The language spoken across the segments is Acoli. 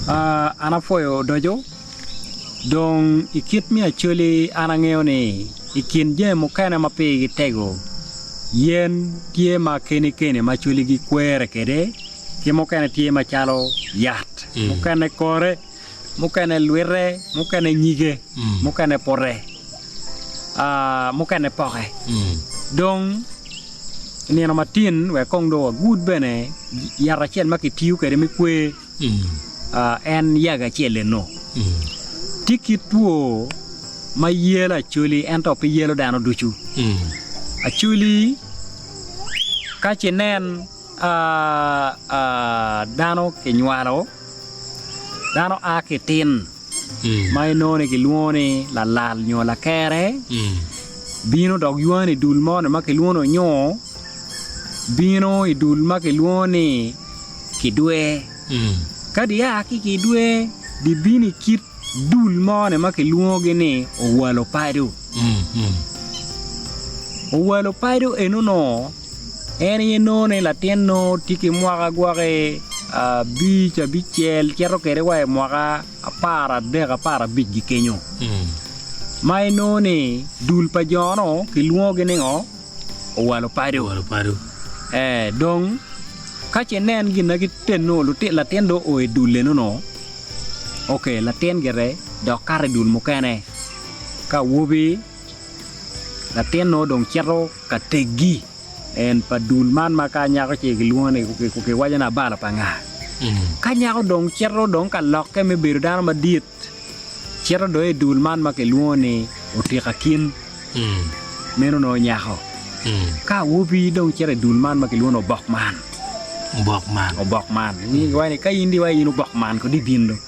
An apwoyo odoco, dong i kit me Acholi an angeyo ni i kin jami mukene ma pigi tego, yen tye ma keni keni ma Acholi gikwere kwede ki mukene tye macalo yat, mukene kore, mukene lwite, mukene nyige, mukene pote, mukene poke. Dong i nino matin wek kong dong wagud bene yat acel ma kitiyo kwede me kwer, en yaga acel eno. Tye kit two ma yelo acholi ento pe yelo dano ducu. Acholi ka ce inen Dano kinywalo, dano a ki tin ma inongo ni kilwongo ni lalal nyo lakere, bino dok ywani i dul moni ma kilwongo ni onyoo, bino i dul ma kilwongo ni kidwe. Ka di a ki kidwe di bino i kit dul moni ma kilwongogi ni owalo paco. Owalo paco eno-nu En aye nongo ni latin nongo tye ki mwaka gwoki abic, abicel cito kwede wa i mwaka aparadek aparabic gi kenyo ma inongo ni dul pa jo-nu kilwongogi ni ngo owalo paco ee dong ka ce inen gin ma giteno latin dong oo i dul eno-nu ok latin gire dok kato i dul mukene ka awobi latin nongo dong cito ka teggi en pa dul man ma ka nyako ci kilwongo ni kiwaco ni abalo pa nga. Ka nyako dong cito dong ka lokke me bedo dano madit, cito dong i dul man ma kilwongo ni otika kin, meno nongo nyako. Ka awobi dong cito i dul man ma kilwongo ni obok man. Obok man. Obok man. Iwaco ni ka in dong iwaco in obok man kodi ibin dong.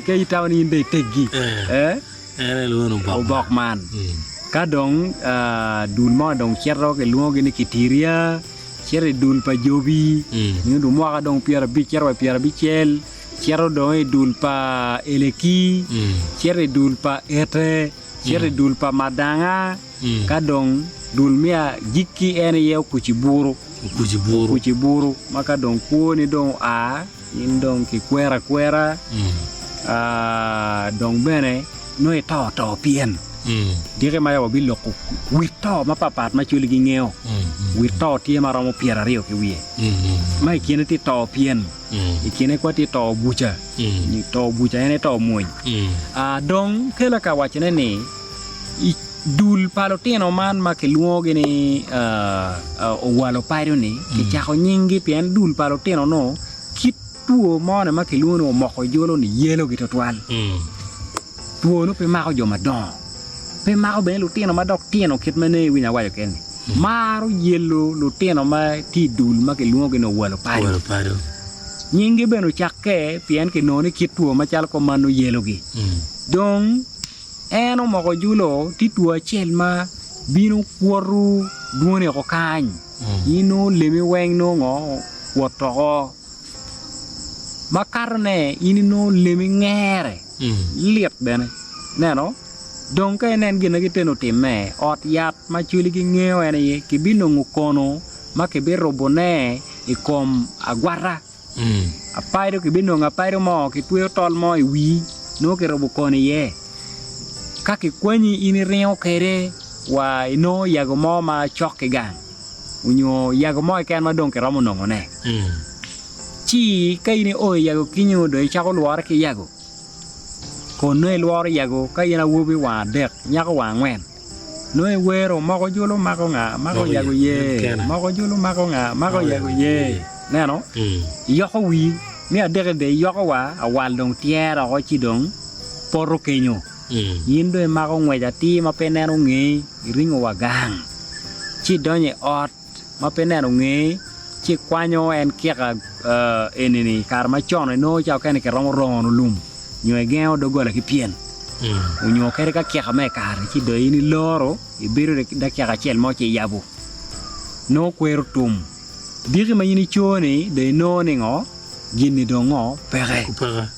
Ka itamo ni in dong iteggi. Eh? En aye lwongo ni obok man. Obok man. Ka dong dul mo dong cito kilwongogi ni Kitiria, cito i dul pa Jobi, nyo dong mwaka dong pyerabic cito wa i pyerabicel, cito dong i dul pa Eleki, cito i dul pa Ete, cito i dul pa Madanga, ka dong dul me agikki en aye Okuciburu. Okuciburu. Okuciburu ma ka dong kwoni dong oa In dong kikwero akwera, dong bene nongo ito to pien diki ma ya wabiloko wi to mapatpat ma cwali gingeyo. Wi to tye ma romo pyeraryo ki wiye, ma i kine tye to pyen, i kine kwa tye to buca, to buca en aye to mwony. Dong kela ka wacone ni i dul pa lutino man ma kilwongogi ni owalo paco-ni, kicako nyinggi pien dul pa lutino-nu kit two moni ma kilwongo ni omoko jolo-ni yelogi twatwal. Two-nu pe mako jo madongo, pe mako bene lutino ma dok tino kit ma nongo iwinyo awaco kwede-ni. Maro yelo lutino ma tye i dul ma kilwongogi ni owalo paco. Nyinggi bene ocakke pien kinongo ni kit two macalo kumannu yelogi. Dong. En omoko julo tye two acel ma bino kwoto dwoni oko kany in nongo lemi weng nongo kwot oko makatone in inongo lemi ngere lit bene ineno dong ka inen gin ma giteno otimme ot yat ma cwali gingeyo en aye kibinongo kono ma kibirubone i kom agwata. Apaido kibinongo apaido mo kitweyo tol mo i wii nongo kirubo kono iye ka kikwanyi in iringo kwede wa inongo yago mo ma cok ki gang onyo yago mo keken ma dong kiromo nongone ci ka in io i yago kenyo dong icako lwore ki yago kun nongo ilworo yago ka in awobi wang adek nyako wang angwen. Nongo iwero moko jolo mako nga mako yago ye moko jolo mako nga mako yago ye neno iyoko wii me adeke bene iyoko wa awal dong tyero oko ci dong poto kenyo in dong imako ngwec atir ma pe ineno ngeyi iringo wa gang ci idonyo i ot ma pe ineno ngeyi ci ikwanyo en kika eni-ni i kare macon inongo ca okene kiromo rono lum nyo igengo doggola ki pyen onyo kadi ka kika me kare ci dong in iloro ibedo dakika acel mo ci iyabo nongo kwero tum diki ma in ico ni dong inongo ni ngo gin-ni dong ngo peke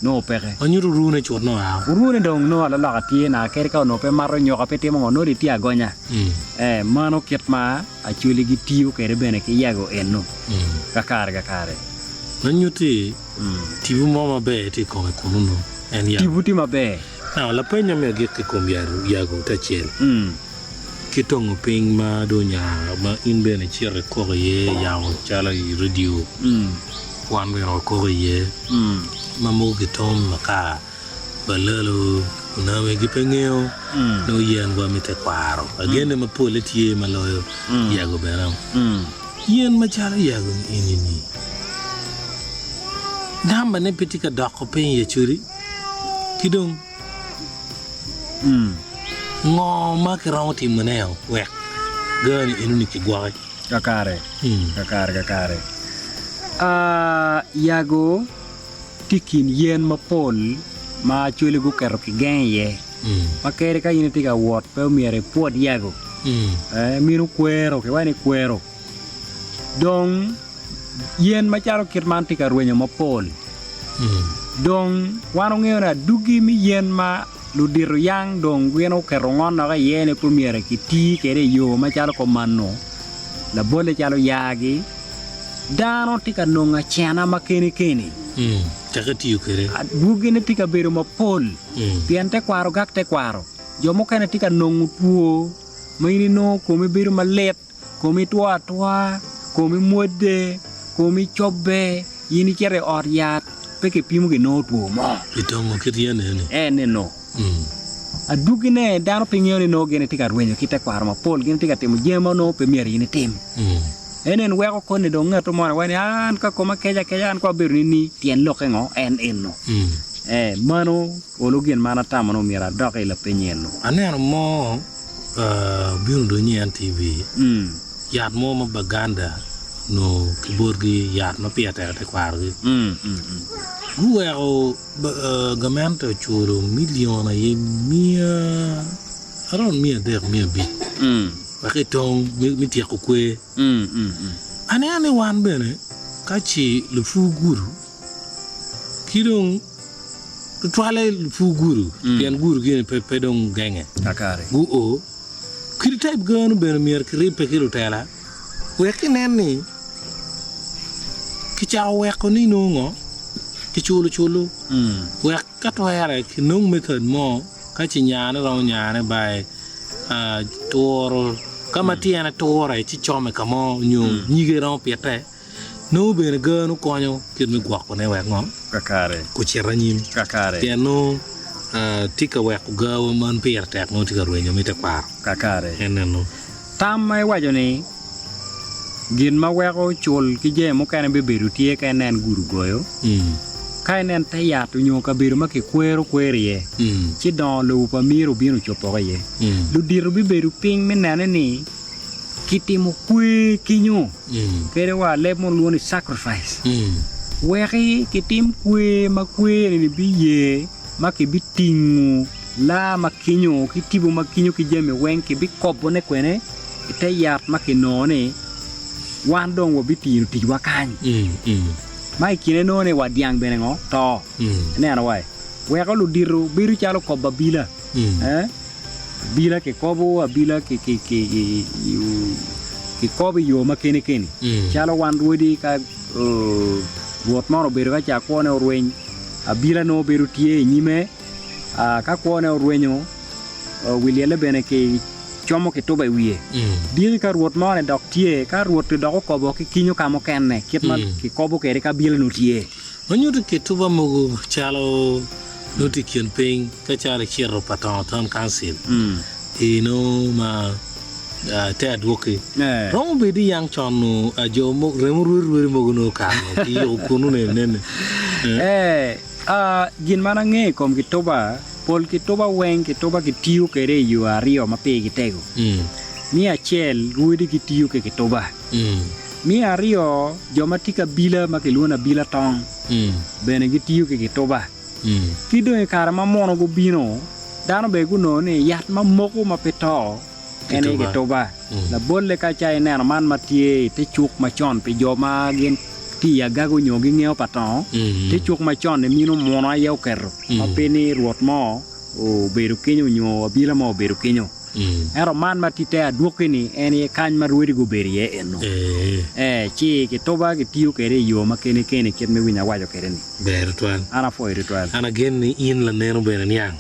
nongo peke Ma nyuto orune cut nongo ao. Orune dong nongo alaloka tye naka kadi ka onongo pe mato nyoka pe timo ngo nongo dong itye agonya ee mano kit ma Acholi gitiyo kwede bene ki yago eno kakare kakare. Ma nyutti tipo mo maber tye i kome kunnu nongo en yago. Tipo tye maber. Now, lapeny me agik i kom yago te acel ki tongo piny ma dong onya ma in bene icito ikok iye yamo calo i radio wan bene wakok iye ma mogo kitongo makar Balalo onami gipe ngeyo nongo yen wa me tekwaro. Agenne ma pole tye ma loyo yago bene. Yen macalo yago ni eni ni namba ne pe tye ka doko piny i Acholi ki dong ngo ma kiromo timo ne wek gani eno ni kigwoki? Kakare, kakare, kakare. Yago. Tye i kin yen mapol ma Acholi guketo kigeng iye ma kadi ka in itye ka wot pe omyero ipwod yago mino kwero kiwaco ni kwero dong yen macalo kit man tye ka rwenyo mapol dong wan wangeyo ni adwogi me yen ma ludito yang dong gin oketo ngonok iye ni pe omyero kiti kwede i yo macalo komano labolle calo yagi. Dano tye ka nongo acena ma keni keni. Cak itiyo kwede. Adwogine tye ka bedo mapol pien tekwaro gak tekwaro. Jo mukene tye ka nongo two ma in inongo komi bedo malit, komi two atwa, komi mwodde, komi cobbe, in icito i ot yat pe kipimo kinongo two mo. Pi tongo kit yen eni. En eno. Adwogine dano pe ngeyo ni nongo gin tye ka rwenyo ki tekwaro mapol, gin tye ka timo jami ma nongo pe myero in itim. En en weko koni dong ngat mo waco ni an ka koma kec akeca an kong abedo nini tyen lokke ngo en eno. Ee mano olo gin ma an atamo ni omyero adok i lapeny eno. Aneno mo obino donyo i NTV, yat mo ma Baganda onongo ki botgi yat ma pire tek i tekwarogi. Guweko Gamente oculo milion aye miya around 300 500 wek etong me tyeko kwer. Aneno ni wan bene ka ci lupur gudo ki dong tutwalle lupur gudo pien gudo gini pe dong genge guo kit type gano bene myero kiribbe ki lutela wek kinen ni Kicako weko ni nongo ngo? Kiculo culu wek ka twere kinong method mo ka ci nyane romo nyane by turo ka ma tyene ture ci come ka mo nyo nyige romo pite nongo bene gano konyo kit me gwokone wek ngo? Ocit anyim pien nongo tye ka weko gawa man pire tek nongo tye ka rwenyo me tekwaro en eno. Tam ma iwaco ni Gin ma weko cul ki jami mukene bibedo tye ka inen gudo goyo, ka inen te yat onyo kabedo ma kikwero kwer iye, ci dongo lobo pa miro obino copoko iye. Ludito bibedo piny me nene ni kitimo kwer kinyo, kadi wa leb mono lwongo ni sacrifice, weki kitim kwer ma kwer-ni biye ma kibitingo laa ma kinyo ki tipo ma kinyo ki jami weng kibikobone kwene i te yat ma kinongo ni wan dong wabitino ticwa kany. Ma i kine nongo ni wa dyang bene ngo to. Ineno wai? Weko ludito bedo calo kobo abila. Eh? Abila kikobo, abila kikobo i yo ma keni keni. Calo wan rwodi ka rwot mono obedo ka ca kwone orweny, abila nongo bedo tye i nyime, ka kwone orwenyo, wi lyelle bene kicomo kituba i wiye. Diki ka rwot moni dok tye, ka rwot-ti dok okobo ki kinyo ka mukene kit ma kikobo kwede ka abila nongo tye. Ma nyuto kituba mogo calo nongo tye i kin piny ka calo icito pa Tongo Town Council i nongo ma te adwoki romo bedo ni yang con nongo jo mogo remo rwodi rwodi mogo nongo okato kiyiko kunu nene nene. Gin ma an angeyo i kom kituba, pol kituba weng kituba kitiyo kwede i yo aryo ma pigi tego. Me acel, rwodi gitiyo ki kituba. Me aryo, jo ma tye ki abila ma kilwongo ni abila tong bene gitiyo ki kituba. Ki dong i kare ma muno gubino, dano bene gunongo ni yat ma moko ma pe to en aye kituba. Labolle ka ca ineno man ma tye i te cuk macon pi jo ma gin tye i agago nyo gingeyo pa tongo, te cuk macon-ni mino muno aye oketo ma pe ni rwot mo obedo kenyo nyo abila mo obedo kenyo. Ento man ma tye te adwoki-ni en aye kany ma rwodi gubedo iye eno. Ee, ci kituba kitiyo kwede i yo ma keni keni kit ma iwinyo awaco kwede-ni. Ber tutwal. An apwoyo tutwal. An ageno ni in laneno bene niang.